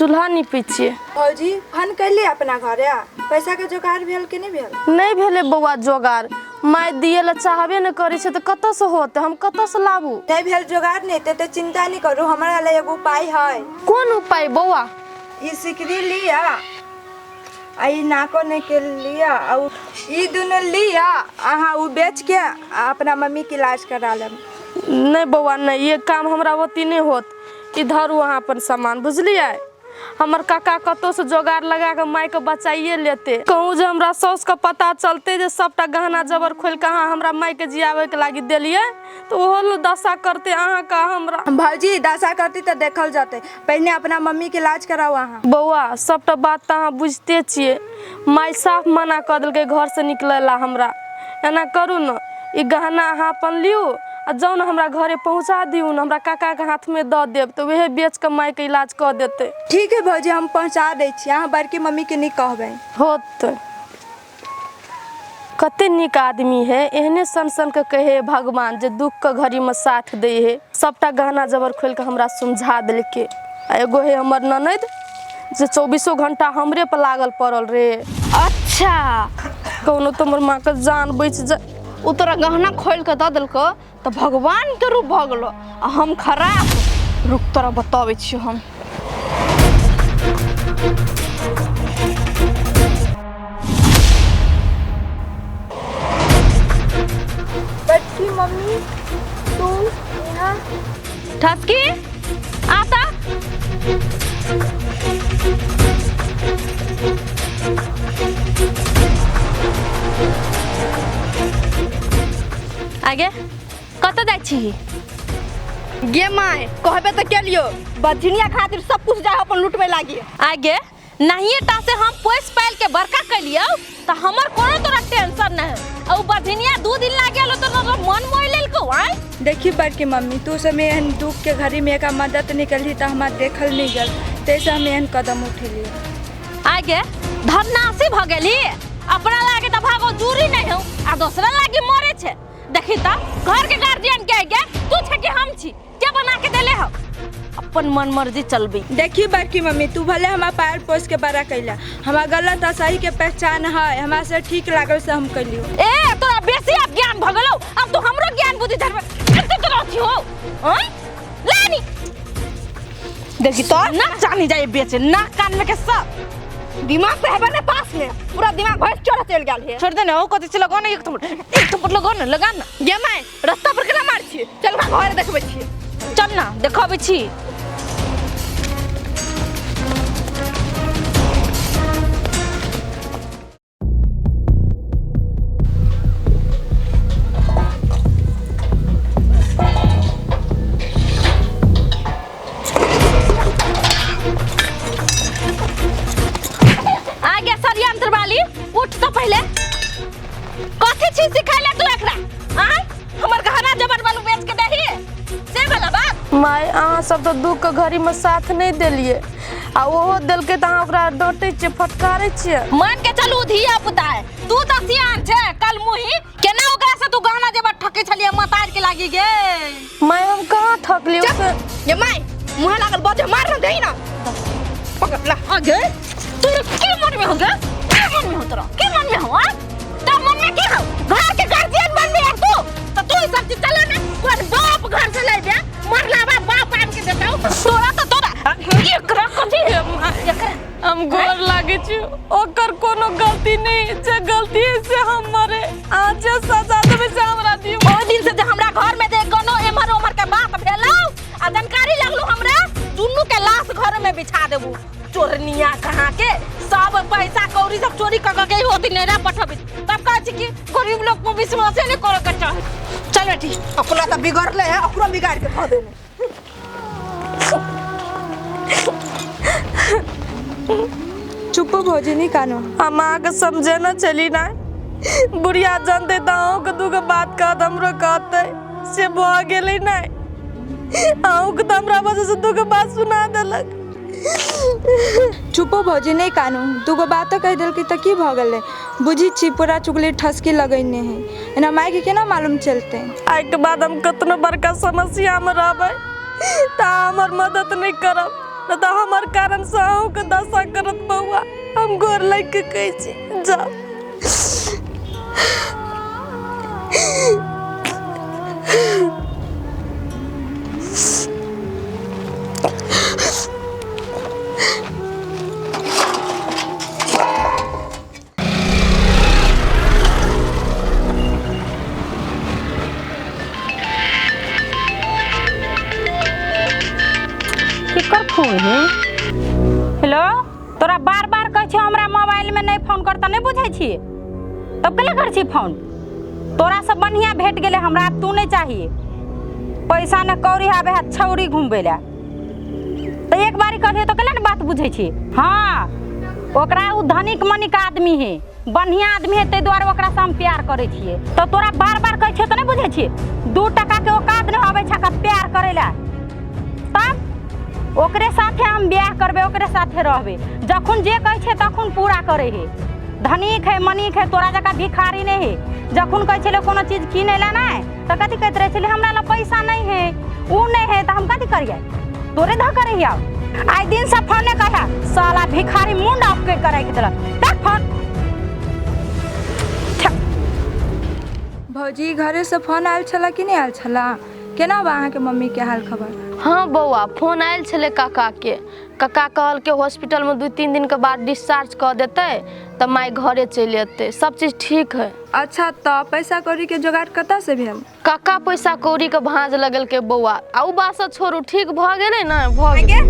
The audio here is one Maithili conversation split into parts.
चूल्हा नीपै छियै। भौजी फोन कैली अपना घरे? पैसा के जोगाड़ भेल कि नहि भेल? नहि भेलै बौआ जोगाड़, माय दिए लए चाहबे नहि करै छै तऽ कतऽसँ होतै, हम कतऽसँ लाबू? नहि भेल जोगाड़ नहि तऽ चिंता नहि करू, हमरा लए एगो उपाय है। कोन उपाय बौआ? ई सिकरी लिअ आ ई नाको नहि के लिअ आ ई दुनू लिअ, अहाँ ओ बेच के आ अपना मम्मी के इलाज करा लेब। नहि बौआ नहि, ये काम हमरा ओती नहि होत। ई धरू अहाँ अपन सामान, बुझलियै? हमर काका कतहुसँ जोगाड़ लगा कऽ मायके बचाइए लेतै। कहूँ जे हमरा साउसके पता चलतै जे सभटा गहना जेवर खोलि कऽ अहाँ हमरा मायके जियाबैके लागि देलियै, तऽ ओहो ने दशा करतै अहाँके आ हमरा। भौजी दशा करतै तऽ देखल जेतै, पहिने अपना मम्मीके इलाज कराउ अहाँ। बौआ सभटा बात तऽ अहाँ बुझिते छियै, माय साफ मना कऽ देलकै घरसँ निकलै लए हमरा। एना करू ने, ई गहना अहाँ अपन लिउ आ जाउ ने हमरा घरे पहुँचा दियौ ने, हमरा काकाके हाथमे दऽ देब तऽ उएह बेच कऽ मायके इलाज कऽ देतै। ठीक है भौजी, हम पहुँचा दै छी, अहाँ बड़की मम्मीके नहि कहबै। होतै। कते नीक आदमी है, एहने सन सन के कहे है भगवान जे दुख के घड़ी में साथ दे है। सबटा गहना जबर खोल के हमरा समझा देलके। आ एगो है हमर ननद जे 24 घंटा हमरे पर लागल पड़ल रे। अच्छा कौनो तो हमर माँ के जान बच जाए। ओ तोरा गहना खोल के दऽ देलको तऽ भगवान के रूप भऽ गेलो आ हम खराब। रुक तोरा बताबै छियो हम। बड़की मम्मी तू यहाँ? ठसकी आता। आगे कतऽ जाइ छी? गे माय कहबे तऽ केलियो, बझनिया खातिर सब कुछ जाय अपन लूटबे लागी। आगे नहिए टा से हम पोस पाल के बड़का कैलियो तऽ हमर कोनो तोरा टेंशन नहीं है। आ उ बझनिया 2 दिन लागे लो तो तोरा मन मोह लेलको आय। देखी बड़की मम्मी, तू सब एहन दुख के घड़ी में एका मदद निकलही तऽ हमरा देखल नहीं गेल, ताहिसँ हम एहन कदम उठेलियै। आगे धरनासी भऽ गेली, अपना लागे तऽ भागो जूरी नहीं हो आ दोसरा लागे मरे छे। देखी त घर के गार्जियन के गे तू छे कि हम छी, के बना के देले हो? अपन मन मर्जी चलबी। देखी बड़की मम्मी, तू भले हमरा पार पोस के बड़ा कैला, हमरा गलत आ सही के पहचान है, हमरा से ठीक लागल से हम कैलियो। ए तोरा बेसी अब ज्ञान भ गेलौ, अब तू हमरो ज्ञान बुद्धि धरबे कते तोरा अथी हो? आय लानी देखी तो ना जानी जाए बेचे ना कान में के सब दिमाग पे हेबे ने पास में पूरा दिमाग भैंस चढ़ चल गेल है। छोड़ दे ना, ओ कथि से लगो ना, एक थप्पड़ एक थप्पड़ लगो ना, लगा ना। गे my रास्ता पर केना मार छी, चल का घर देखबै छी। चल ना देखबै छी। आ गया षड्यंत्र वाली, उठ तो पहले। कथी छी सिखैले तू एकरा? आय हमर गहना जबर वालू बेच के दही से वाला बात। माय अहाँ सब तऽ दुख के घड़ी में साथ नहीं देलियै, आ ओहो देलकै तऽ अहाँ ओकरा डाँटै छियै, फटकारै छियै। मान के चलू धिया पुता है, तू तऽ सियान छे, कल मुही केना ओकरा से तू गहना जेबर ठकै छलियै मतार के लागी गे। माय हम कहाँ ठकलियै? ये my मुँह लागल बजे मार न देही ना, पकड़ ला। आगे तोरा के मन में हो गे? के मन में हो तोरा? के मन में हो? आ तो मन में की हो? घर के गार्जियन बन में तू तो तू सब चीज चला ना, कोन बाप घर से ले जा मरला बाप बाप आन के देताऊ तोरा तो तोरा एकरा कथी है एकरा? हम गोर लागे छी, ओकर कोनो गलती नहीं, जे गलती है से हम मरे, अहाँ जे सजा देबै से हमरा दियौ। ओहि दिन से जे हमरा घर में जे कोनो एम्हर ओम्हर के बात भेलौ आ जानकारी लगलू हमरा, दुनू के लाश घर में बिछा देबू। चोरनिया कहाँ के सब पैसा कौड़ी सब चोरी कऽ के होती नेरा पठबी, तब कहै छी कि गरीब लोग पर विश्वासे नहीं करे के चाही। चल बेटी, अपना तऽ बिगड़ले है, ओकरो बिगाड़ के धऽ देने। चुप भौजी नहीं कानो। हम अहाँके समझे न चली ना, बुढ़िया जानते तऽ अहूँके दूगो बात कहत, हमरो कहतै से भऽ गेलै नहि। अहूँके तऽ हमरा वजहसँ दूगो बात सुना देलक। चुपो भौजी नहीं कानू, दूगो बातो कहि देलकै तऽ की भऽ गेलै? बुझी छी पूरा चुगली ठसकी लगैने है, एना मायके केना मालूम चलतै? आइके बाद हम कतनो बड़का समस्यामे रहबै तऽ अहाँ हमर मदद नहि करब, नहि तऽ हमर कारणसँ अहूँ के दशा करत बौआ, हम गोर लागि के कहै छी जाउ। केकर फोन है? हेलो, तोरा बार बार कहै छियौ हमरा मोबाइलमे नहि फोन कर, तऽ नहि बुझै छी? तब केला करै छी फोन? तोरा से बढ़िया भेट गेलै हमरा, आब तू नहि चाहिए। पैसा ने कौड़ी आबे है छौड़ी घुमबै लए। तऽ एक बारी कहलियै तऽ केला ने बात बुझै छी? हाँ, ओकरा ओ धनिक मनिक आदमी है, बढ़िया आदमी है, ताहि दुआरे ओकरासँ हम प्यार करै छियै। तऽ तोरा बार बार कहै छियौ तऽ नहि बुझै छी? 2 टका के औकात नहि अबै छै प्यार करै लए। तब ओकरे साथे हम बियाह करबै, ओकरे साथे रहबै। जखन जे कहै छै तखन पूरा करै है। धनिक है मनिक है, तोरा जकाँ भिखारी नहि है। जखन कहै छलै कोनो चीज किनै लए नहि, तऽ कथी कहैत रहै छलै? हमरा लग पैसा नहि है, ओ नहि है, तऽ हम कथी करियै? तोरे धऽ करै हियौ। आइ दिनसँ फोने कहे साला भिखारी मुंड ऑफ के करै के देलक। रख फोन। भौजी, घरे से फोन आयल छला कि नहि आयल छला? केना बा अहाँके मम्मी के हाल खबर? हाँ बौआ, फोन आयल छलै काका के। काका कहलकै हॉस्पिटलमे 2-3 दिनके बाद डिस्चार्ज कऽ देतै, तऽ माय घरे चलि एतै, सब चीज ठीक है। अच्छा, तऽ पैसा कौड़ी के जोगाड़ कतऽ से भेल? काका पैसा कौड़ी के भाँज लगेलकै बौआ। आ उ बात सब छोड़ू, ठीक भऽ गेलै ने? भऽ गेलै।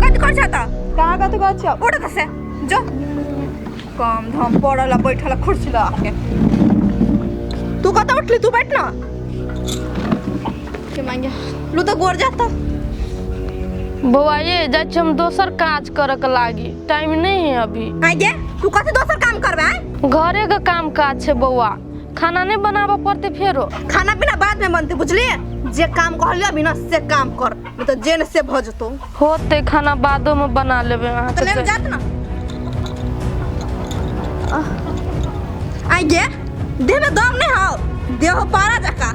कथी कर छ त? कहाँ कथी कर छ? उठ त से जो काम धाम पड़ल बैठल कुर्सी लगा के। तू कतऽ उठली? तू बैठ ना के मांगे लू तो गोर जाता। बौआ ये जाइ छी हम दोसर काज करे के लागी, टाइम नहीं है अभी। आगे तू कथी दोसर काम करबे? घरे के काम काज छै बौआ, खाना नहीं बनाबऽ पड़तै फेरो। खाना पीना बाद में बनते बुझलिए, जे काम कहलियो अभी ना से काम कर, नहीं तो जे न से भ जतो। होते खाना बादो में बना लेबे अहाँ तो ले जात ना। आगे देह में दम नहीं हो, देह पारा जका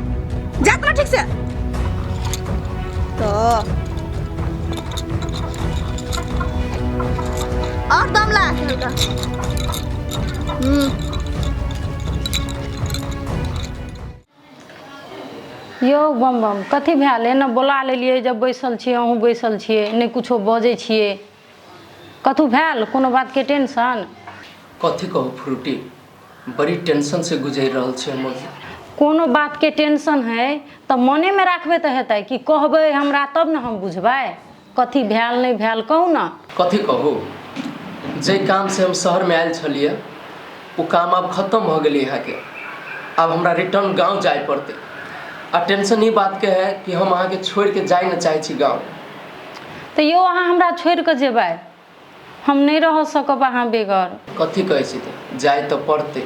जात ना ठीक से। तो और दम ला हल्का। यौ बम बम कथी भेल? एना बोला लेलियै जब बैसल छियै, अहूँ बैसल छियै, नहि कुछो बजै छियै, कथू भेल? कोनो बातके टेंशन? कथी कहू फ्रूटी, बड़ी टेंशन से गुजरि रहल छी हम। कोनो बातके टेंशन है तऽ मनेमे राखबै तऽ हेतै कि कहबै हमरा तब ने हम बुझबै कथी भेल नहि भेल? कहू ना। कथी कहू, जे काम से हम शहरमे आयल छलियै ओ काम आब खत्म भऽ गेलै यहाँके। आब हमरा रिटर्न गाँव जाय पड़तै। आ टेंशन ई बातके है कि हम अहाँके छोड़िके जाय नहि चाहै छी गाँव। तऽ यौ अहाँ हमरा छोड़ि कऽ जेबै? हम नहि रह सकब अहाँ बेगर। कथी कहै छी, तऽ जाय तऽ पड़तै,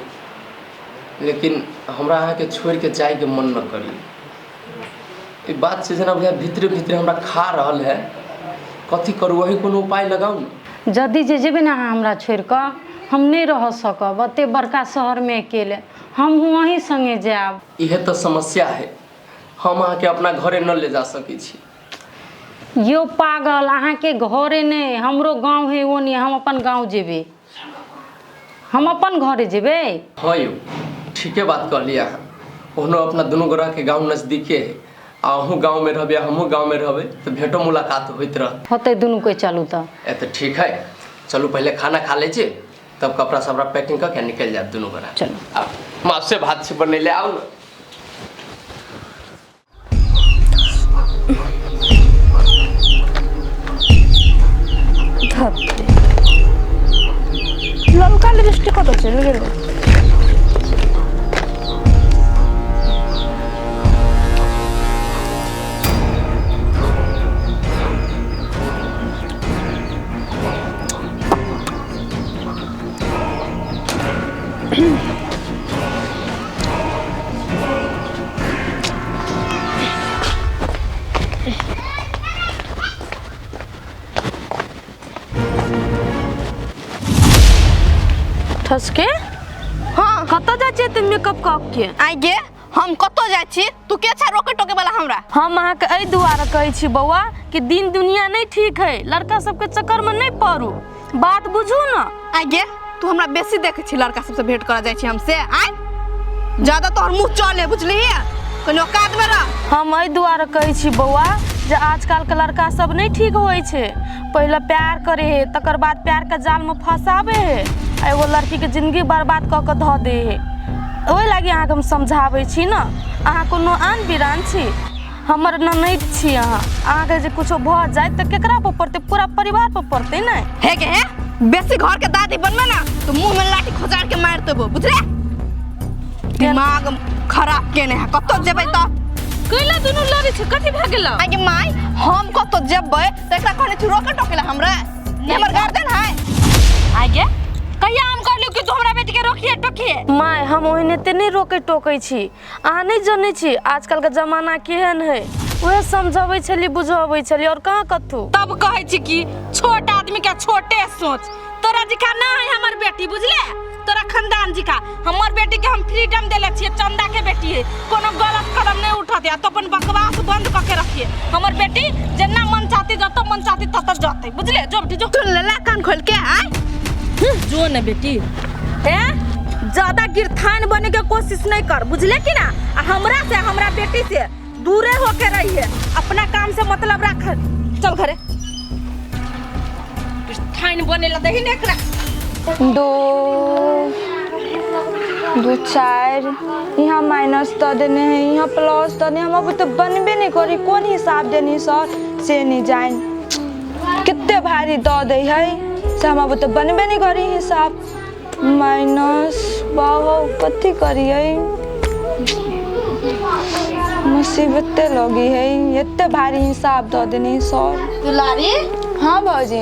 लेकिन हमरा अहाँके छोड़िके जायके मन न करी। ई बात छै जेना बुझाय भीतरे भीतरे हमरा खा रहल है। कथी करू, वही कोनो उपाय लगाउ ने। जदि जे जेबै ने अहाँ हमरा छोड़ि कऽ, हम नहि रह सकब एते बड़का शहरमे अकेले। हमहूँ अहीं सङ्गे जायब। इहे तऽ समस्या है, हम अहाँके अपना घरे न ले जा सकै छी। यौ पागल, अहाँके घरे नहि, हमरो गाँव है ओनी, हम अपन गाँव जेबै, हम अपन घरे जेबै। हाँ यौ, ठीके बात कहलियै अहाँ। ओहनो अपना दुनू गोराके गाँव नजदीके है, आ अहूँ गाँवमे रहबै हमहूँ गाँवमे रहबै तऽ भेंटो मुलाकात होइत रहत। होतै दुनू कोइ, चलू तऽ। ए तऽ ठीक है, चलू पहिले खाना खा लै छी, तब कपड़ा सपड़ा पैकिंग कऽ के निकलि जायब दुनू गोरा। चलू। आब माँसे भात छै बनेले, आउ ने। ललका लिपस्टिक कतऽ चलि गेलै? ठसके हाँ कतऽ जाइ छियै तऽ मेकअप कऽ के? आगे हम कतौ जाइ छी, तू के छा रोके टोके वाला हमरा? हम अहाँके एहि दुआरे कहै छी बौआ कि दिन दुनिया नहीं ठीक है, लड़का सबके चक्कर में नहीं पड़ू, बात बुझू ना। आगे तू हमरा बेसी देखै छी, लड़का सबसे भेंट करऽ जाइ छी हमसे। आय ज्यादा तोहर मुँह चले, बुझलिही? कनि औकात में रह। हम एहि दुआरे कहै छी बौआ जे आजकल के लड़का सब नहीं ठीक होइ छै। पहिले प्यार करे है, तकर बाद प्यार के जाल में फंसाबे है आ एगो लड़की के जिंदगी बर्बाद कऽ के धऽ दे है। ओहि लागी अहाँके हम समझाबै छी ने। अहाँ कोनो आन बिरान छी, हमर ननैद छी अहाँ। अहाँके जे कुछो भऽ जाय तऽ केकरा पर पड़तै? पूरा परिवार पर पड़तै ने। हे गे हे, बेसी घर के दादी बनबे ना तो मुंह में लाठी खोजार के मार देबो, बुझले? दिमाग खराब केने है। कतौ जेबै तऽ कैला दुनू लड़ै छै, कथी भए गेलौ? आगे माय, हम कतौ जेबै तऽ एकरा कहने छी रोके टोकेला हमरा, ई हमर गार्जियन है। आगे कहिया हम कहलियौ कि तू हमरा बेटी के रोकिए टोकिए? माय, हम ओहिनाते नहि रोकै टोकै छी, अहाँ नहि जनै छी आजकल के जमाना केहन है। उहे समझबै छली बुझबै छली, और कहाँ कथू। तब कहै छी कि छोट आदमी के छोटे सोच। तोरा जिका ना है हमर बेटी, बुझले? तोरा खानदान जिका हमर बेटी के हम फ्रीडम देले छियै, चंदा के बेटी है, कोनो गलत कदम नहीं उठाते। आ तो अपन बकवास बंद कऽ के रखिए। हमर बेटी जेना मन चाहती जतऽ मन चाहती ततऽ जतै, बुझले? जो बेटी जो। सुन लेला कान खोल के। आय जो ने बेटी, ए ज्यादा गिरथान बने के कोशिश नहीं कर, बुझले कि ना? आ हमरा से हमरा बेटी से दूरे होके रहिए, अपना काम से मतलब रख। चल घरे। गिरथान बने ला दही ने एकरा। 2 2 4 यहाँ माइनस दऽ देने है, यहाँ प्लस दऽ देने। हम अब तो बनबे नहीं करी, कोन हिसाब देनी सर से नहीं जान, कितने भारी दऽ दै है से हम अब तो बनबे नहीं करी हिसाब। माइनस बाबा कथी करियै, मुसीबते लगी है, एते भारी हिसाब दऽ देनी सर। दुलारी। हाँ भौजी।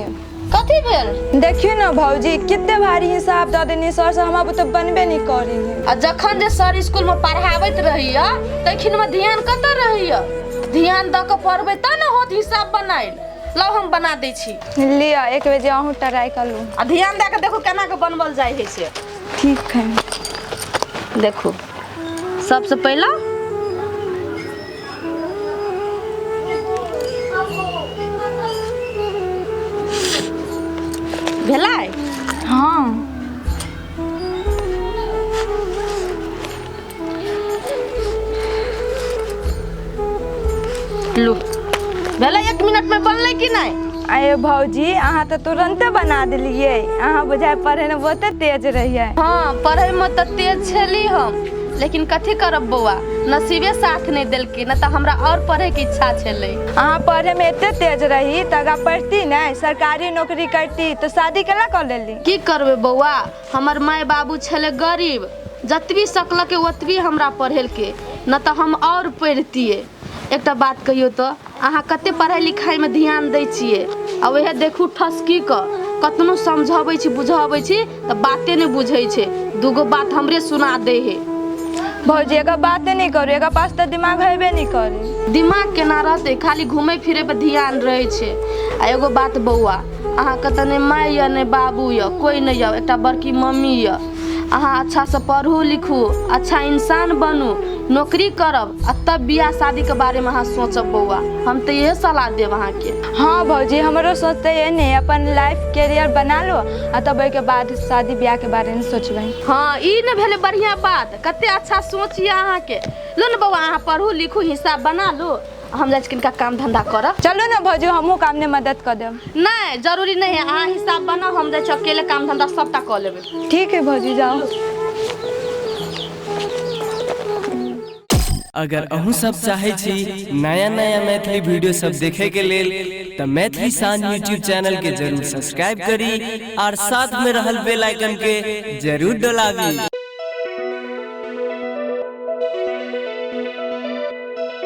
कथी भेल? देखियो ना भौजी, कितने भारी हिसाब दऽ देनी सर से हम अब तो बनबे नहीं करी है। आ जखन जे सर स्कूल में पढ़ाबैत रहिय तखन में ध्यान कतऽ रहिय? ध्यान दऽ के पढ़बै तब ने होत हिसाब बनायल। लाउ हम बना दै छी। लिअ एक बेर जे अहूँ ट्राई करू। आ ध्यान दऽ के देखू केना के बनबल जाइ है से। ठीक है। देखू सबसे पहला भेलै? हाँ। लू भेलै, 1 मिनट में बनलै कि नहीं? अरे भौजी, अहाँ तो तुरंते बना देलियै। अहाँ बुझाय पढ़े में बहुते तेज रहियै। हाँ, पढ़े में तो तेज छली हम, लेकिन कथी करब बौआ, नसीबे साथ नहीं देलकै, न तऽ हमरा और पढ़े के इच्छा छलै। अहाँ पढ़े में एते तेज रही तऽ अगर पढ़ती नहीं, सरकारी नौकरी करती तो शादी केना कऽ लेली? की करबै बौआ, हमर माय बाबू छलै गरीब, जतबी सकलकै ओतबी हमरा पढ़ेलकै, न तऽ हम और पढ़तियै। एकटा बात कहियौ तऽ अहाँ कते पढ़ाई लिखाई में ध्यान दै छियै, आ वएह देखू ठसकी कऽ कतनो समझाबै छी बुझाबै छी तऽ बाते नहि बुझै छै, दूगो बात हमरे सुना दै है। भौजी एकर बाते नहीं करू, एकर पास तऽ दिमाग हेबे नहीं करे। दिमाग केना रहतै, खाली घूमै फिरै पर ध्यान रहै छै। आ एगो बात बौआ, अहाँके तऽ नहि माय यऽ नहि बाबू यऽ, कोइ नहि यऽ, एकटा बड़की मम्मी यऽ। अहाँ अच्छासँ पढ़ू लिखू, अच्छा इंसान बनू, नौकरी करब आ तब बियाह शादीके बारेमे अहाँ सोचब बौआ। हम तऽ इएह सलाह देब अहाँके। हाँ भौजी, हमरो सोचते ये नहीं, अपन लाइफ कैरियर बना लो आ तब ओहिके बाद शादी ब्याह के बारे में सोचबै। हाँ, ई ने भेलै बढ़िआँ बात, कते अच्छा सोच यऽ अहाँके। लो ने बौआ, अहाँ पढ़ू लिखू, हिसाब बना लो, हम जाइ छी किनका काम धंधा करब। चलू ने भौजी, हमहूँ काम में मदद कर देब। नहीं जरूरी नहीं है, अहाँ हिसाब बनाओ, हम जाइ छी अकेले काम धंधा सबटा कऽ लेबै। ठीक है भौजी, जाओ। अगर अहूँ सब चाहे छी नया नया मैथिली वीडियो सब देखे के लेल त मैथिली शान यूट्यूब चैनल के जरूर सब्सक्राइब करी और साथ में रहल बेल आइकन के जरूर दबावी।